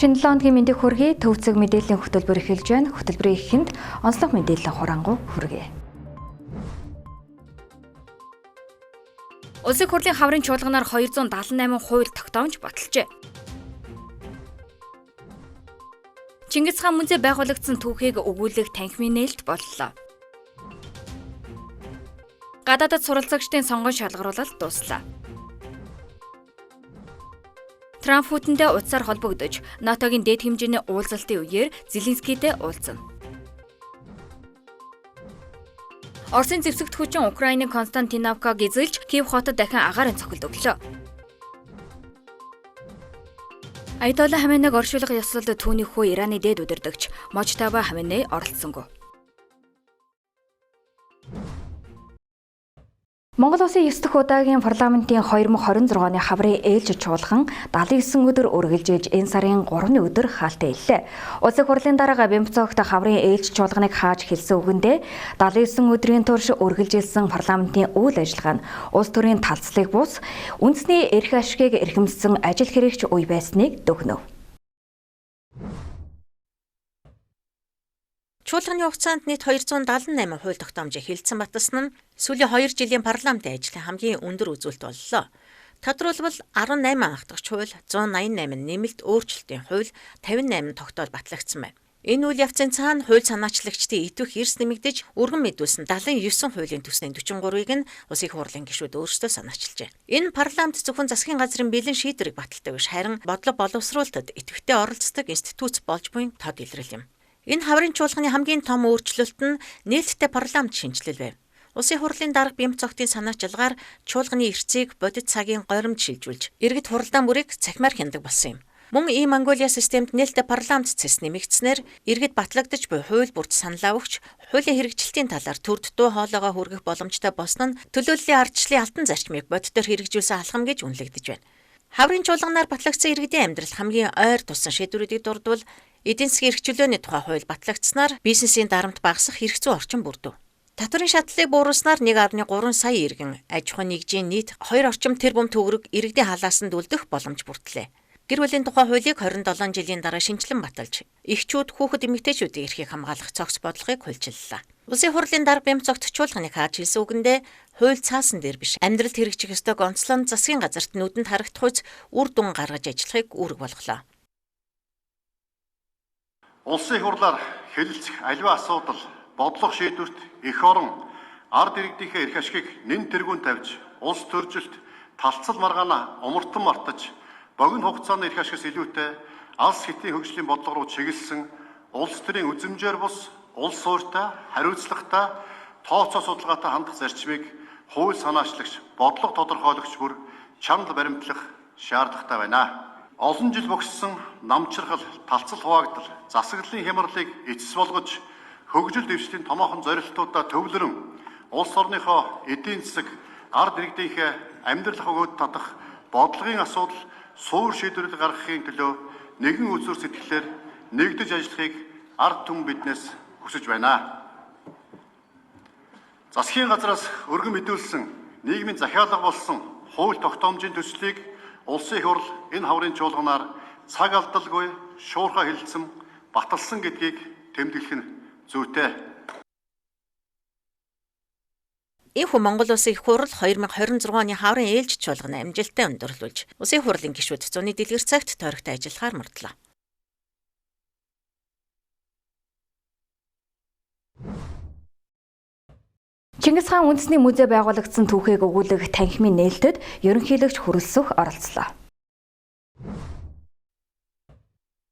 Шинэ 7 хоногийн мэндийг хүргэе. Төв цэг мэдээллийн хөтөлбөр эхэлж байна. Хөтөлбөрийн эхэнд онцлог мэдээллийн хураангуй хүргэе. Улсын хурлын хаврын чуулганаар 278 хууль тогтоомж баталжээ. Чингис хаан музей байгуулагдсан түүхийг өгүүлэх танхимын нээлт боллоо. Гадаадад суралцагчдын сонгон шалгаруулалт дууслаа. Трамп Путинтэй утсаар холбогдож, НАТО-гийн дээд хэмжээний уулзалтын үеэр Зеленскийтэй уулзна. Оросын зэвсэгт хүчин Украиний Константиновкаг эзэлж, Киев хотод дахин агаарын цохилт өглөө. Аятолла Хаменег оршуулга ёслолд түүний хүү Ираны дээд удирдагч Можтаба Хаменей оролцсонгүй. Монгол Улсын 9 дахь удаагийн парламентын 2026 оны хаврын ээлжид чуулган 79 өдөр үргэлжилж энэ сарын 3-ны өдөр хаалттай хэллээ. Улсын хурлын дарга Бямбцогт хаврын ээлжид чуулганыг хааж хэлсэн үгэндээ 79 өдрийн турш үргэлжилсэн парламентын үйл ажиллагаа нь улс төрийн талцлыг бус үндэсний эрх ашигыг эрхэмлэсэн ажил хэрэгч үе байсныг дүгнэв. Чуулганы хугацаанд нийт 278 хууль тогтоомжийг хэлэлцэн баталсан нь сүүлийн 2 жилийн парламентын ажлын хамгийн өндөр үзүүлэлт боллоо. Тодорхойлбол 18 анхдагч хууль, 188 нэмэлт өөрчлөлтийн хууль, 58 тогтоол батлагдсан байна. Энэ үйл явцын цаана хууль санаачлагчдын идэвх эрс нэмэгдэж, өргөн мэдүүлсэн 79 хуулийн төсний 43-ыг нь Улсын их хурлын гишүүд өөрсдөө санаачилжээ. Энэ парламент зөвхөн засгийн газрын бэлэн шийдвэрийг баталдаг биш, харин бодлого боловсруулалтад идэвхтэй оролцдог институт болж буй тод илрэл юм. Энэ хаврын чуулганы хамгийн том өөрчлөлт нь нээлттэй парламент шинэчлэл байв. Улсын хурлын дарга Бямцогтын санаачилгаар чуулганы эрхцгийг бодит цагийн горимд шилжүүлж, иргэд хуралдаан бүрийг цахимаар хянадаг болсон юм. Мөн ийм Монголиа системд нээлттэй парламент цэс нэмэгдснээр иргэд батлагдаж буй хууль бүрт саналаа өгч, хуулийн хэрэгжилтийн талаар төрд дуу хоолойгоо хүргэх боломжтой болсон нь төлөөллийн ардчлалын алтан зарчмыг бодитоор хэрэгжүүлсэн алхам гэж үнэлэгдэж байна. Хаврын чуулганаар батлагдсан иргэдийн амьдрал хамгийн ойр тулсан шийдвэрүүдийг дурдвал эдийн засгийн эрх чөлөөний тухай хууль батлагдсанаар бизнесийн дарамт багасах эрх зүйн орчин бүрдэв. Татварын шатлалыг бууруулснаар 1.3 сая иргэн аж ахуйн нэгжийн нийт 2 орчим тэрбум төгрөг иргэдийн халаасанд үлдэх боломж бүрдлээ. Гэр бүлийн тухай хуулийг 27 жилийн дараа шинэчлэн баталж, эхчүүд, хүүхэд эмэгтэйчүүдийн эрхийг хамгаалах цогц бодлогыг хуульчиллаа. Улсын хурлын дарга Бямцогт чуулганыг хааж хэлсэн үгэндээ хууль цаасан дээр биш, амьдралд хэрэгжих ёстойг онцлон засгийн газарт нүдэнд харагдах үз үр дүн гаргаж ажиллахыг үүрэг болголоо. Улсын их хурлаар хэлэлцэх аливаа асуудал, бодлого шийдвэрт эх орон, ард иргэдийнхээ эрх ашигыг нэн тэргүүн тавьж, улс төржилт, талцал маргаанаа умартан мартаж, богино хугацааны эрх ашигаас илүүтэй алс хэтийн хөгжлийн бодлого руу чиглэсэн улс төрийн үзмжээр бус, улс суурьтай, хариуцлагатай, тооцоо судалгаатай хандах зарчмыг хууль санаачлагч, бодлого тодорхойлогч бүр чанал баримтлах шаардлагатай байна. Олон жил богссон намчирхал, талцал хуваагдал, засаглалын хямралыг эцэс болгож хөгжил дэвшлийн томоохон зорилтуудаа төвлөрөн улс орныхоо эдийн засаг, ард иргэдийнхээ амьдрал өгөөд татах бодлогын асуудал суур шийдвэрлэл гаргахын төлөө нэгэн үзүүр сэтгэлээр нэгдэж ажиллахыг ард түмэн биднээс хүсэж байна. Засгийн газраас өргөн мэдүүлсэн нийгмийн захиалга болсон хууль тогтоомжийн төслийг Улсын их хурл энэ хаврын чуулганаар цаг алдалгүй шуурхай хэлэлцэн баталсан гэдгийг тэмдэглэх нь зүйтэй. Ийхүү Монгол Улсын их хурл 2026 оны хаврын ээлжид чуулганы амжилттай өндөрлүүлж, Улсын хурлын гишүүд зуны дэлгэр цагт тойрогтой ажиллахаар мөрдлөө. Чингис хаан үндэсний музей байгуулагдсан түүхийг өгүүлэх танхимын нээлтэд ерөнхийлөгч Хүрэлсүх оролцлоо.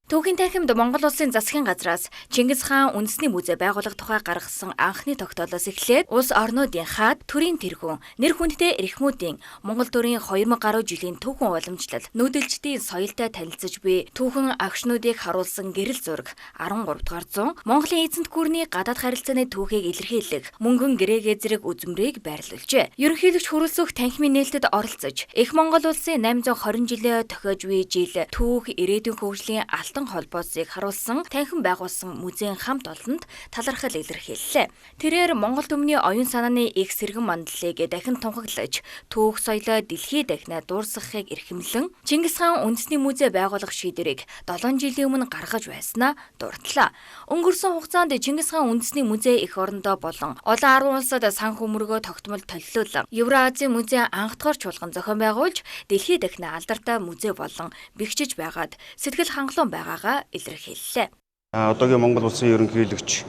Түүхийн танхимд Монгол Улсын засгийн газраас Чингис хаан үндэсний музей байгуулах тухай гаргасан анхны тогтоолоос эхлээд улс орнуудын хаад, төрийн тэргүүн, нэр хүндтэй эрхмүүдийн Монгол төрийн 2000 гаруй жилийн түүхэн уламжлал, нүүдэлчдийн соёлтой танилцаж буй түүхэн агшнуудыг харуулсан гэрэл зураг 13 дугаар зуун Монголын эзэнт гүрний гадаад харилцааны түүхийг илэрхийлэх мөнгөн гэрээгээ зэрэг үзмэрийг байрлуулжээ. Ерөнхийлөгч Хүрэлсүх танхимын нээлтэд оролцож, Их Монгол улсын 820 жилээ тохиож буй жил түүх, ирээдүйн хөгжлийн алтан хурдан холбоосыг харуулсан танхим байгуулсан музейн хамт олонд талархал илэрхийллээ. Тэрээр Монгол түмний оюун санааны их сэргэн мандлыг дахин тунхаглаж, түүх соёлоо дэлхий дахинаа дуурсгахыг эрхэмлэн Чингис хаан үндэсний музей байгуулах шийдвэрийг 7 жилийн өмнө гаргаж байснаа дурдлаа. Өнгөрсөн хугацаанд Чингис хаан үндэсний музей эх орондоо болон олон 10 улсад санхүү мөргөө тогтмол толилуулан Евроазийн музей анхдгаар чуулган зохион байгуулж дэлхий дахин алдартай музей болон бэхжиж байгаад сэтгэл хангалуун байгаагаа илэрхийллээ. Одоогийн Монгол улсын ерөнхийлөгч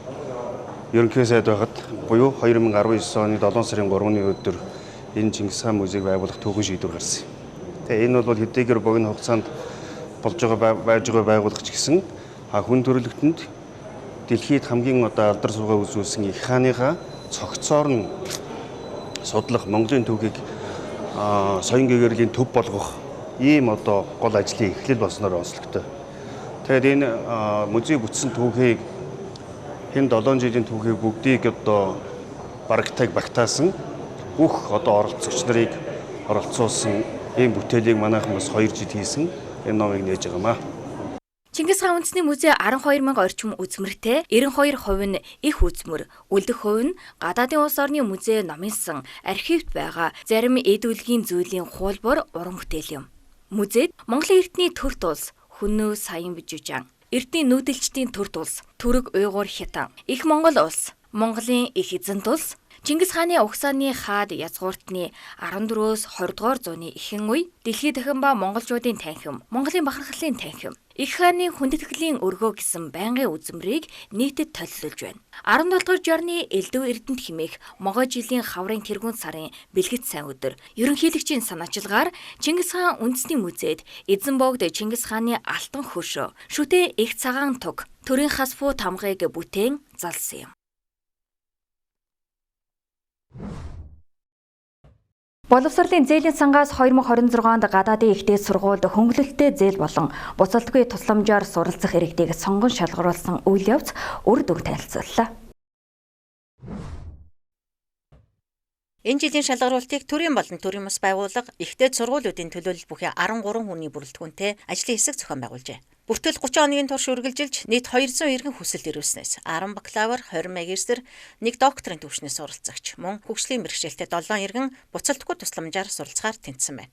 ерөнхий сайд байхад буюу 2019 оны 7 сарын 3-ны өдөр энэ Чингис хаан музейг байгуулах түүхэн шийдвэр гарсан. Тэгээ энэ бол хэдийгээр богино хугацаанд болж байгаа байж байгаа байгууллага ч гэсэн хүн төрөлхтөнд дэлхийд хамгийн одоо алдар суугаа үзүүлсэн их хааныхаа цогцоор нь судлах Монголын түүхийг соён гэгэрлийн төв болгох ийм одоо гол ажлын эхлэл болсноор онцлогтой. Тэгээд энэ музей бүтсэн түүхийг энэ 7 жилийн түүхийг бүгдийг одоо барагтайг багтаасан бүх одоо оролцогч нарыг оролцуулсан ийм бүтээлийг манайхан бас 2 жил хийсэн энэ номыг нээж байгаа маа. Чингис хаан үндэсний музей 12 мянга орчим үзмэртэй 92% нь их үзмэр, үлдэх хувь нь гадаадын улс орны музей номынсан архивт байгаа зарим эд үлгийн зүйлийн хуулбар уран бүтээл юм. Музейд Монголын эрдний төрт улс Хүннү Саян Бижижан, эрдний нүүдэлчдийн төрт улс Түрэг Уйгур Хятад, их Монгол улс, Монголын их эзэнт улс, Чингис хааны угсааны хаад язгууртны 14-өөс 20 дугаар зууны ихэнх үе, дэлхий дахин ба монголчуудын танхим, Монголын бахархлын танхим, их хааны хүндэтгэлийн өргөө гэсэн байнгын үзмэрийг нийтэд толилуулж байна. 17 дугаар жорны элдв эрдэнэт хэмээх могой жилийн хаврын тэргүүн сарын бэлгэт сайн өдөр ерөнхийлөгчийн санаачилгаар Чингис хаан үндэсний музейд эзэн богд Чингис хааны алтан хөшөө, шүтээ их цагаан туг, төрийн хас фуу тамгыг бүтээн залсан юм. Боловсролын зээлийн сангаас 2026 онд гадаадын их дээд сургуульд хөнгөлөлттэй зээл болон буцалтгүй тусламжаар суралцах иргэдийг сонгон шалгаруулсан үйл явц үр дүн танилцууллаа. Энэ жилийн шалгаруултыг төрийн болон төрийн бас байгууллага их дээд сургуулиудын төлөөлөл бүхий 13 хүний бүрэлдэхүүнтэй ажлын хэсэг зохион байгуулжээ. Бүртгэл 30 хоногийн турш үргэлжилж нийт 200 иргэн хүсэлт ирүүлснээс 10 бакалавр, 20 магистр, 1 докторийн түвшний суралцагч, мөн хөгжлийн бэрхшээлтэй 7 иргэн буцалтгүй тусламжаар суралцахаар тэнцсэн байна.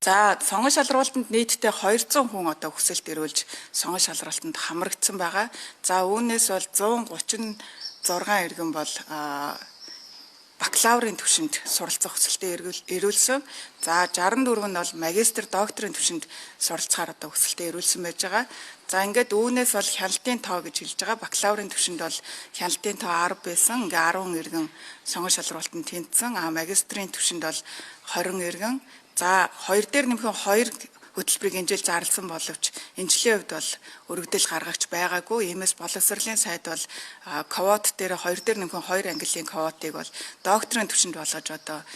За, сонгон шалруултанд нийтдээ 200 хүн одоо хүсэлт ирүүлж сонгон шалралтанд хамрагдсан байгаа. За, үүнээс бол 136 иргэн бол бакалаврын түвшинд суралцах хүсэлтээ ирүүлсэн. За, 64 нь бол магистр, докторийн түвшинд суралцахаар одоо хүсэлтээ ирүүлсэн байж байгаа. За, ингээд үүнээс бол хяналтын тоо гэж хэлж байгаа. Бакалаврын түвшинд бол хяналтын тоо 10 байсан. Ингээ 10 иргэн сонгон шалралтанд тэнцсэн. А магистрийн түвшинд бол 20 иргэн. За, 2 дээр нэмэх 2 хөтөлбөрийг энэ жил зарласан боловч энэ жилийн хувьд бол өргөдөл гаргагч байгаагүй. Иймээс боловсролын сайд бол квот дээр 2 дээр нэмэх 2 ангиллын квотыг бол докторийн түвшинд болгож одоо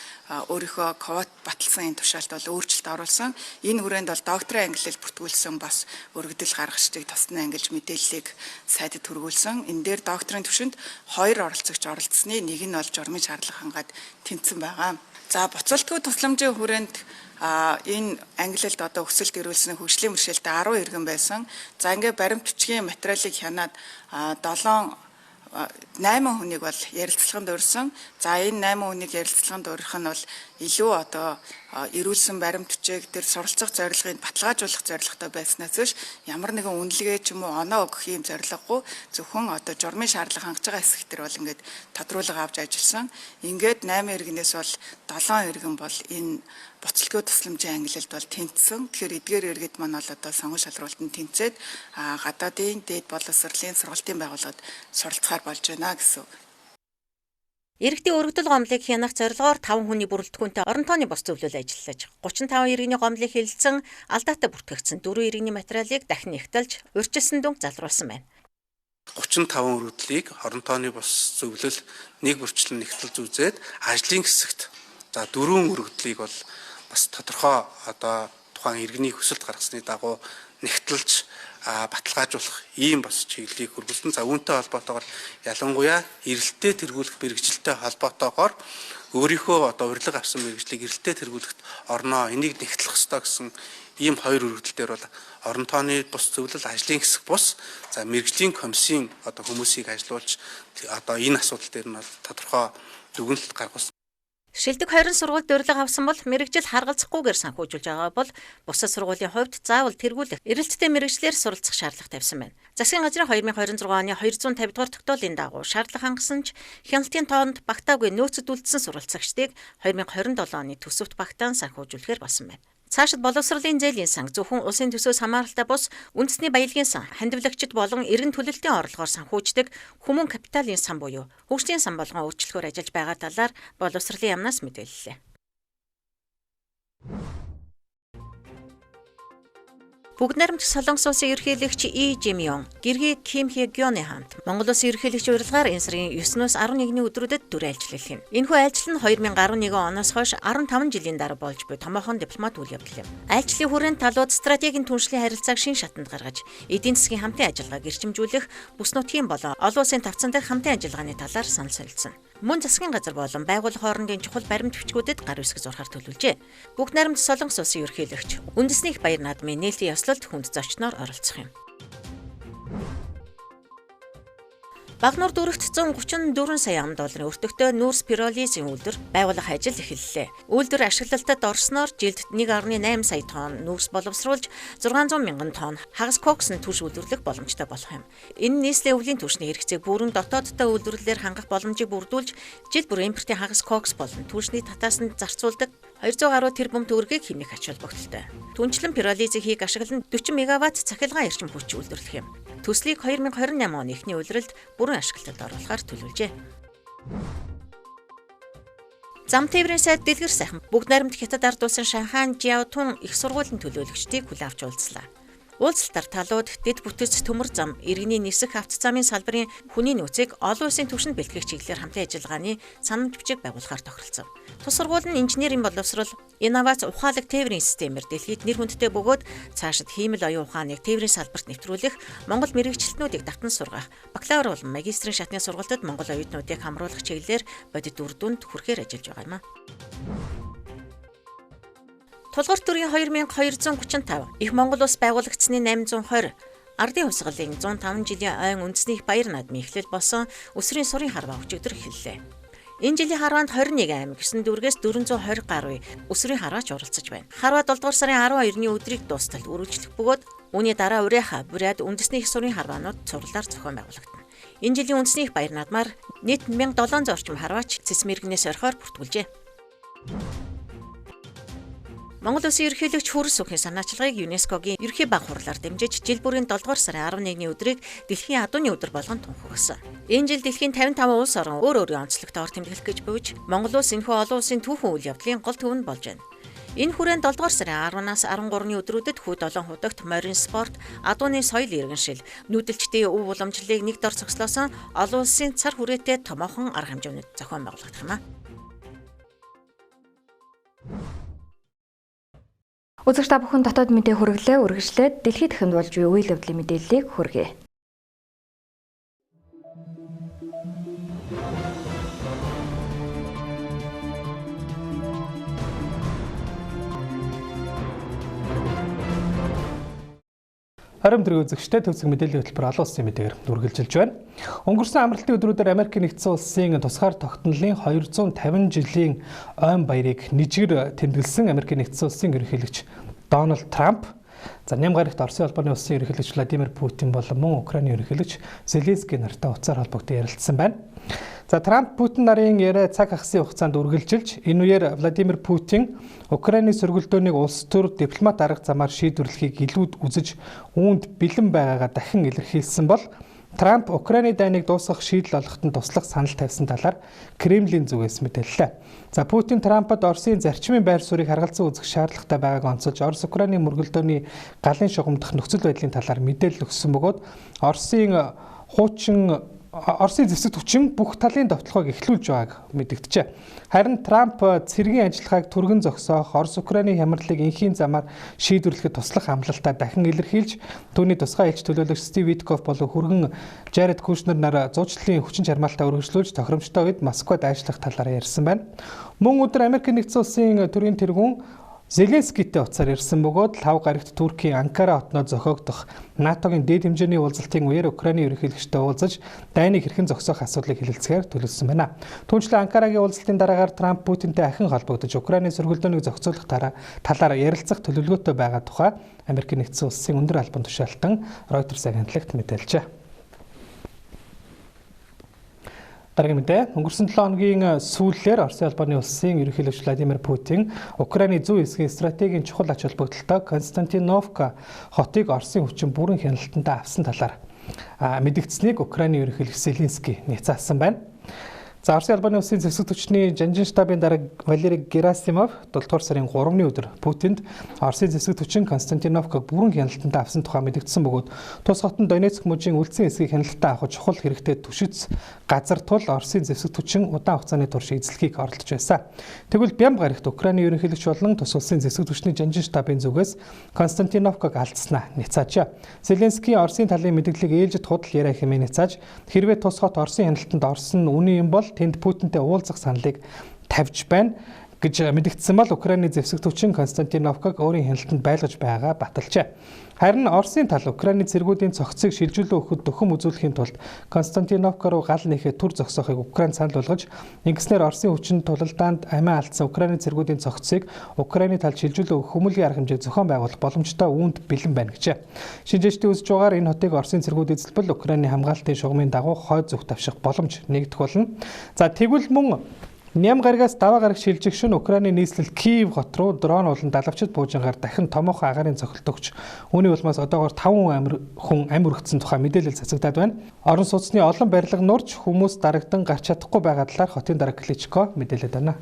өөрийнхөө квот баталсан энэ тушаалд бол өөрчлөлт оруулсан. Энэ хүрээнд бол докторийн ангиллал бүртгүүлсэн бас өргөдөл гаргагчдыг тусдаа ангилж мэдээллийг сайдад хүргүүлсэн. Энэ дээр докторийн түвшинд 2 оролцогч оролцсны нэг нь бол журмын шаардлага хангаад тэнцсэн байгаа. За, буцалтгүй тусламжийн хүрээнд энэ ангилалд одоо өсөлт ирүүлсэн хөгжлийн бэрхшээлтэй 10 иргэн байсан. За, ингээ баримт бичгийн материалыг хянаад 7 8 хүнийг бол ярилцлаганд урьсан. За, энэ 8 хүнийг ярилцлаганд урих нь бол илүү одоо эрүүлсэн баримт бичиг тэр суралцах зорилгыг баталгаажуулах зорилготой байснаас биш ямар нэгэн үнэлгээ ч юм уу оноо өгөх юм зорилгогүй зөвхөн одоо журмын шаардлага хангаж байгаа хэсэг төр бол ингээд тодруулга авч ажилласан. Ингээд 8 иргэнээс бол 7 иргэн бол энэ буцалтгүй тусламжийн ангилалд бол тэнцсэн. Тэгэхээр эдгээр иргэд маань бол одоо сонгон шалралтанд тэнцээд гадаадын дээд боловсролын сургалтын байгууллагад суралцахаар болж байна гэсэн үг. Иргэдийн өргөдөл гомдлыг хянах зорилгоор 5 хүний бүрэлдэхүүнтэй орон тооны бус зөвлөл ажиллаж, 35 иргэний гомдлыг хэлэлцэн алдаатай бүртгэгдсэн 4 иргэний материалыг дахин нэгтэлж, урьдчилсан дүнг залруулсан байна. 35 өргөдлийг орон тооны бус зөвлөл нэг бүрчлэн нэгтэлж үзээд ажлын хэсэгт за 4 өргөдлийг бол бас тодорхой одоо тухайн иргэний хүсэлт гаргасны дагуу нэгтэлж баталгаажуулах ийм бас чиглэлийг хөргүүлсэн. За үүнтэй холбоотойгоор ялангуяа эрэлтээ тэргүүлэх бэрхшээлтэй холбоотойгоор өөрийнхөө одоо урилга авсан мэргэжлийг эрэлттэй тэргүүлэхт орноо. Энийг нэгтлэх ёстой гэсэн ийм хоёр өргөдөл дээр бол орон тооны бус зөвлөл, ажлын хэсэг бус, за мэргэжлийн комиссийн одоо хүмүүсийг ажилуулж одоо энэ асуудал дээр нь бол тодорхой дүгнэлт гаргасан. Шилдэг 20 сургуульд урилга авсан бол мэргэжил харгалзахгүйгээр санхүүжүүлж байгаа бол бусад сургуулийн хувьд заавал тэргүүлэх эрэлттэй мэргэжлээр суралцах шаардлага тавьсан байна. Засгийн газрын 2026 оны 250 дугаар тогтоолын дагуу шаардлага хангасан ч хяналтын тоонд багтаагүй нөөцөд үлдсэн суралцагчдыг 2027 оны төсөвт багтаан санхүүжүүлэхээр болсон байна. Цаашид боловсролын зээлийн сан зөвхөн улсын төсвөөс хамааралтай бус үндэсний баялагын сан, хандивлагчид болон эргэн төлөлтийн орлогоор санхүүждэг хүмүүн капиталын сан буюу хөгжлийн сан болгон өөрчлөхөөр ажиллаж байгаа талаар боловсролын яамнаас мэдээллээ. Бүгд найрамдах Солонгос улсын ерөнхийлөгч И Жимён, гэргий Ким Хе Гёны хамт Монгол улсын ерөнхийлөгч урилгаар энэ сарын 9-өөс 11-ний өдрүүдэд дүр айлчлал хийнэ. Энэхүү айлчлал нь 2011 оноос хойш 15 жилийн дараа болж буй томоохон дипломат үйл явдал юм. Айлчлалын хүрээнд талууд стратегийн түншлэлийн харилцааг шин шатанд гаргаж, эдийн засгийн хамтын ажиллагааг эрчимжүүлэх, бүс нутгийн болон олон улсын тавцан дахь хамтын ажиллагааны талаар санал солилцсон. Мөн засгийн газар болон байгууллага хоорондын чухал баримт бичгүүдэд гар үсэг зурхаар төлөвлөжээ. Бүгд найрамд Солонгос улсын ерөнхийлөгч үндэсний их баяр наадмын нээлтийн ёслолд хүнд зочноор оролцох юм. Багнуур дүүрэгт 134 сая ам долларын өртөгтэй нүүрс пиролизийн үйлдвэр байгуулах ажил эхэллээ. Үйлдвэр ашиглалтад орсноор жилд 1.8 сая тонн нүүрс боловсруулж 600 мянган тонн хагас кокс нь түлш үйлдвэрлэх боломжтой болох юм. Энэ нийслэлийн өвлийн түвшний хэрэгцээг бүрэн дотоодтой үйлдвэрлэлээр хангах боломжийг бүрдүүлж жил бүр импортын хагас кокс болон түлшний татаасанд зарцуулдаг 200 гаруй тэрбум төгрөгийг хэмнэх ач холбогдолтой. Түнчлэн пиролизийн хийг ашиглан 40 мегаватт цахилгаан эрчим хүч үйлдвэрлэх юм. Төслийг 2028 оны эхний улиралд бүрэн ашиглалтад оруулахар төлөвлөжээ. Зам тээврийн сайд Дэлгэр сайхан бүгд найрамд Хятад ард улсын Шанхай Жиаотун их сургуулийн төлөөлөгчдийг хүлээн авч уулзлаа. Уулзалтаар талууд дэд бүтэц төмөр зам, иргэний нисэх авто замын салбарын хүний нөөцийг олон улсын түвшинд бэлтгэх чиглэлээр хамтын ажиллагааны санамж бичиг байгуулахар тохиролцов. Тус сургууль нь инженерийн боловсрол, инновац, ухаалаг тээврийн системээр дэлхийд нэр хүндтэй бөгөөд цаашид хиймэл оюун ухааныг тээврийн салбарт нэвтрүүлэх, Монгол мэрэгчлэтнүүдийг давтан сургах, бакалавр болон магистрийн шатны сургалтад Монгол оюутнуудыг хамруулах чиглэлээр бодит үр дүнд хүрэхээр ажиллаж байгаа юм а. Тулгуур төрийн 2235, их Монгол улс байгуулагдсаны 820, Ардын хувьсгалын 105 жилийн ойн үндэсний их баяр наадмын эхлэл болсон өсвөрийн сурын харваа өчигдөр эхэллээ. Энэ жилийн харваанд 21 аймаг 9 дүүргээс 420 гаруй өсвөрийн харваач оролцож байна. Харваа 7 дугаар сарын 12-ны өдрийг дуустал үргэлжлэх бөгөөд үүний дараа урайха Бурят үндэсний их сурын харваанууд цувралаар зохион байгуулагдана. Энэ жилийн үндэсний их баяр наадмаар нийт 1700 орчим харваач цэс мэрэгнээс орхиор бүртгүүлжээ. Монгол улсын ерөнхийлөгч Хүрс үхийн санаачлагыг ЮНЕСКО-гийн ерөнхий баг хурлаар дэмжиж жил бүрийн 7 дугаар сарын 11-ний өдрийг дэлхийн адууны өдөр болгон тунхагласан. Энэ жил дэлхийн 55 улс орон өөр өөрийн онцлогтойгоор тэмдэглэх гэж буйж, Монгол улс энэхүү олон улсын түүхэн үйл явдлын гол төв нь болж байна. Энэ хүрээнд 7 дугаар сарын 10-наас 13-ны өдрүүдэд хүү 7 худагт морин спорт, адууны соёл иргэншил, нүүдэлчдийн өв уламжлалыг нэг дор цогцлоосон олон улсын цар хүрээтэй томоохон арга хэмжээнүүд зохион байгуулагдах юм а. Үзэгч та бүхэн дотоод мэдээ хүргэлээ үргэлжлээд дэлхийд дахинд болж буй үйл явдлын мэдээллийг хүргэе. Хорим тэрэг үзэгчтэй төвцөг мэдээллийн хөтөлбөр олон улсын мэдээгээр үргэлжилж байна. Өнгөрсөн амралтын өдрүүдээр Америкийн нэгдсэн улсын тусгаар тогтнолын 250 жилийн ойн баярыг нэгжгэр тэмдэглэсэн Америкийн нэгдсэн улсын ерөнхийлөгч Дональд Трамп, за ням гарагт Оросын холбооны улсын ерөнхийлөгч Владимир Путин болон мөн Украины ерөнхийлөгч Зеленский нартай утсаар холбогдсон ярилцсан байна. За Трамп Путин нарын яриа цаг хагасын хугацаанд үргэлжилж энэ үеэр Владимир Путин Украины сөргөлдөөнийг улс төр дипломат арга замаар шийдвэрлэхийг илүүд үзэж үүнд бэлэн байгаагаа дахин илэрхийлсэн бол Трамп Украины дайныг дуусгах шийдэл олоход нь туслах санал тавьсан талаар Кремлийн зүгээс мэдээллээ. За Путин Трампад Оросын зарчмын байр суурийг харгалзан үзэх шаардлагатай байгааг онцолж Орос Украины мөргөлдөөний галын шугамдах нөхцөл байдлын талаар мэдээлэл өгсөн бөгөөд Оросын хуучин Оросын зэвсэг түвшин бүх талын довтлогоог эхлүүлж байгааг мэдэгджээ. Харин Трамп цэргийн ажиллагааг түргэн зогсоох, Орос Украины хямралыг энхийн замаар шийдвэрлэхэд туслах амлалтаа дахин илэрхийлж, түүний тусгай элч төлөөлөгч Стив Виткоф болон хүргэн Жаред Кушнер нар зуучлалын хүчин чармаалтаа өргөжлүүлж тохиромжтой үед Москвад ажиллах талаар ярьсан байна. Мөн өдөр Америк нэгдсэн улсын төрийн тэргүүн Зеленскийтэй уцаар ирсэн бөгөөд лав гарагт Туркийн Анкара хотноо зохиогдох НАТОгийн дээд хэмжээний уулзалтын үеэр Украины ерөнхийлөгчтэй уулзаж дайныг хэрхэн зогсоох асуудлыг хэлэлцэхээр төлөвлөсөн байна. Түүнчлэн Анкарагийн уулзалтын дараагаар Трамп Путинтэй ахин холбогдож Украины сөргөлдөөнийг зохицуулах талаар ярилцах төлөвлөгөөтэй байгаа тухай Америк нэгдсэн улсын өндөр албан тушаалтан Reuters агентлагт мэдээлжээ. Дараагийн мэдээ. Өнгөрсөн 7 хоногийн сүүлээр Оросын холбооны улсын ерөнхийлөгч Владимир Путин Украины зүүн хэсгийн стратегийн чухал ач холбогдолтой Константиновка хотыг Оросын хүчин бүрэн хяналтанд авсан талаар мэдэгдсэнийг Украины ерөнхийлөгч Зеленский няцаасан байна. За Оросын холбооны улсын зэвсэг түвшний жанжин штабын дарга Валерий Герасимов 7 дугаар сарын 3-ны өдөр Путинд Оросын зэвсэг түвшин Константиновкаг бүрэн хяналтанд авсан тухай мэдэгдсэн бөгөөд тус хот нь Донецк мужийн үлдсэн хэсгийг хяналтанд авах чухал хэрэгтэй түшиц газар тул Оросын зэвсэг түвшин удаан хугацааны турш эзлэхийг оролдож байсан. Тэгвэл Бямб гарагт Украины ерөнхийлөгч болон тус улсын зэвсэг түвшний жанжин штабын зүгээс Константиновкаг алдснаа няцаажээ. Зеленский Оросын талын мэдээллийг ээлжид худал яриа хэмээн няцааж хэрвээ тус хот Оросын хяналтанд орсон нь үнэн юм бол тэнд Путинтэй уулзах саналыг тавьж байна гэж мэдэгдсэн бол Украины зэвсэг түвшин Константиновкаг өөрийн хяналтанд байлгаж байгаа баталжээ. Харин Оросын тал Украины цэргүүдийн цогцыг шилжүүлэн өгөхөд дөхөм үзүүлэхийн тулд Константиновка руу гал нэхээ түр зогсоохыг Украин санал болгож, ингэснээр Оросын хүчин тулалдаанд амиа алдсан Украины цэргүүдийн цогцыг Украины талд шилжүүлэн өгөх хүмүүлгийн арга хэмжээг зохион байгуулах боломжтой үүнд бэлэн байна гэжээ. Шинжээчдийн үзэж байгаагаар энэ хотыг Оросын цэргүүд эзэлбэл Украины хамгаалтын шугамын дагуу хойд зүг тавших боломж нэгдэх болно. За тэгвэл мөн Ням гарагаас даваа гараг шилжих шөнө Украины нийслэл Киев хот руу дрон болон далавчид буужингаар дахин томоохон агаарын цохилт өгч үүний улмаас одоогоор 5 хүн амь өргөцсөн тухай мэдээлэл цацагдаад байна. Орон сууцны олон барилга нурж хүмүүс дарагдан гарч чадахгүй байгаа талаар хотын дарга Кличко мэдээлээд байна.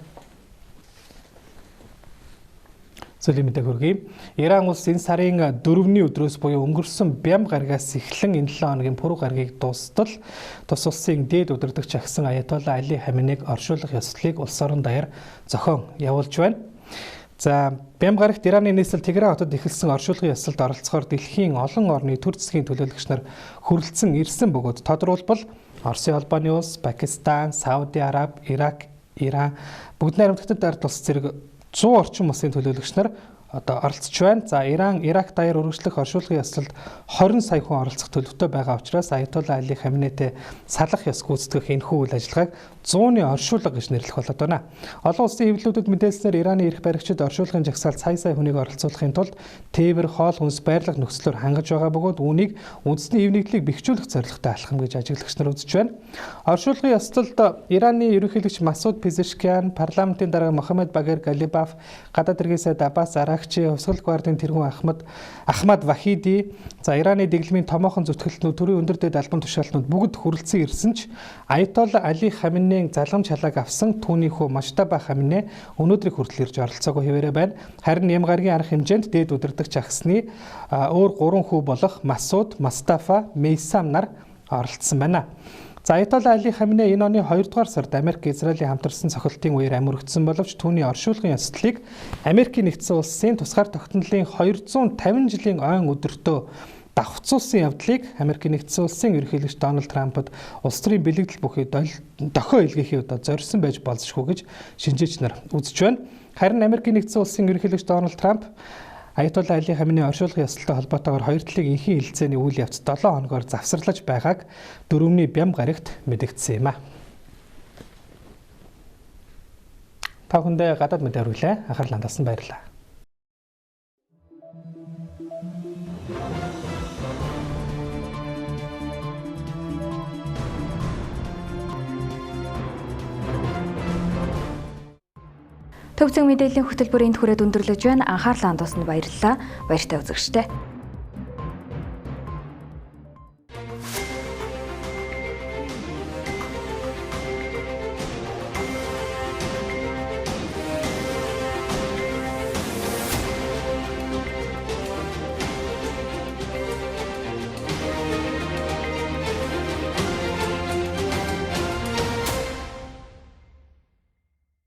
Сүүлийн мэдээ хүргэе. Иран улс энэ сарын 4-ний өдрөөс буюу өнгөрсөн Бям гарагаас эхлэн энэ 7 хоногийн пүрэв гарагийг дуустал тус улсын дээд удирдагч агсан Аятолла Али Хаменег оршуулах ёслолыг улс орон даяар зохион явуулж байна. За Бям гарагт Ираны нийслэл Тегеран хотод эхэлсэн оршуулгын ёслолд оролцохоор дэлхийн олон орны төр засгийн төлөөлөгч нар хүрэлцэн ирсэн бөгөөд тодруулбал Оросын холбооны улс, Пакистан, Сауди Араб, Ирак, Иран бүгд найрамдагтад ард улс зэрэг 100 орчим улсын төлөөлөгч нар одоо оролцож байна. За Иран, Ирак даяар үргэлжлэх оршуулгын ёслолд 20 сая хүн оролцох төлөвтэй байгаа учраас Аятолла Али Хаменетэй салах ёс гүйцэтгэх энэхүү үйл ажиллагааг 100-ны оршуулга гэж нэрлэх болоод байна. Олон улсын хэвлэлүүдэд мэдээлснээр Ираны эрх баригчид оршуулгын жагсаалд сая сая хүнийг оролцуулахын тулд тээвэр, хоол хүнс, байрлах нөхцлөөр хангаж байгаа бөгөөд үүнийг үндэсний эв нэгдлийг бэхжүүлэх зорилготой алхам гэж ажиглагч нар үзэж байна. Оршуулгын ёслолд Ираны ерөнхийлөгч Масуд Пезешкиан, парламентын дарга Мохаммед Багер Галибаф, гадаад хэргийн сайд Аббас Аракчи, Хувьсгал гвардын тэргүүн Ахмад Вахиди, за Ираны дэглэмийн томоохон зүтгэлтнүүд, төрийн өндөр дэд албан тушаалтнууд бүгд хүрэлцэн ирсэн ч Аятолла Али Хаменеийн залгам чалааг авсан түүний хүү Можтаба Хамене өнөөдрийг хүртэл ирж оролцоогүй хэвээрээ байна. Харин Ням гарагийн арга хэмжээнд дээд удирдагч агсны өөр 3 хүү болох Масуд, Мустафа, Мейсам нар оролцсон байна. За Аятолла Али Хамене энэ оны 2 дугаар сард Америк Израилийн хамтарсан цохилтын үеэр амь өргөцсөн боловч түүний оршуулгын ёслолыг Америкийн нэгдсэн улсын тусгаар тогтнолын 250 жилийн ойн өдөртөө давхцуулсан явдлыг Америкийн нэгдсэн улсын ерөнхийлөгч Дональд Трампд улс төрийн бэлэгдэл бүхий дохио илгээхийн удаа зорьсон байж болзошгүй гэж шинжээч нар үзэж байна. Харин Америкийн нэгдсэн улсын ерөнхийлөгч Дональд Трамп Аятолла Али Хаменеи оршуулгын ёслолтой холбоотойгоор хоёр талын энхийн хэлэлцээний үйл явц 7 хоногоор завсарлаж байгааг дөрөвний Бям гарагт мэдэгдсэн юм а. Та бүхэндээ гадаад мэдээ хүргэлээ. Анхаарал хандуулсан баярлалаа. Төв зэг мэдээллийн хөтөлбөр энд хүрээд өндөрлөж байна. Анхаарлаа хандуулсанд баярлалаа. Баяртай үзэгчдээ.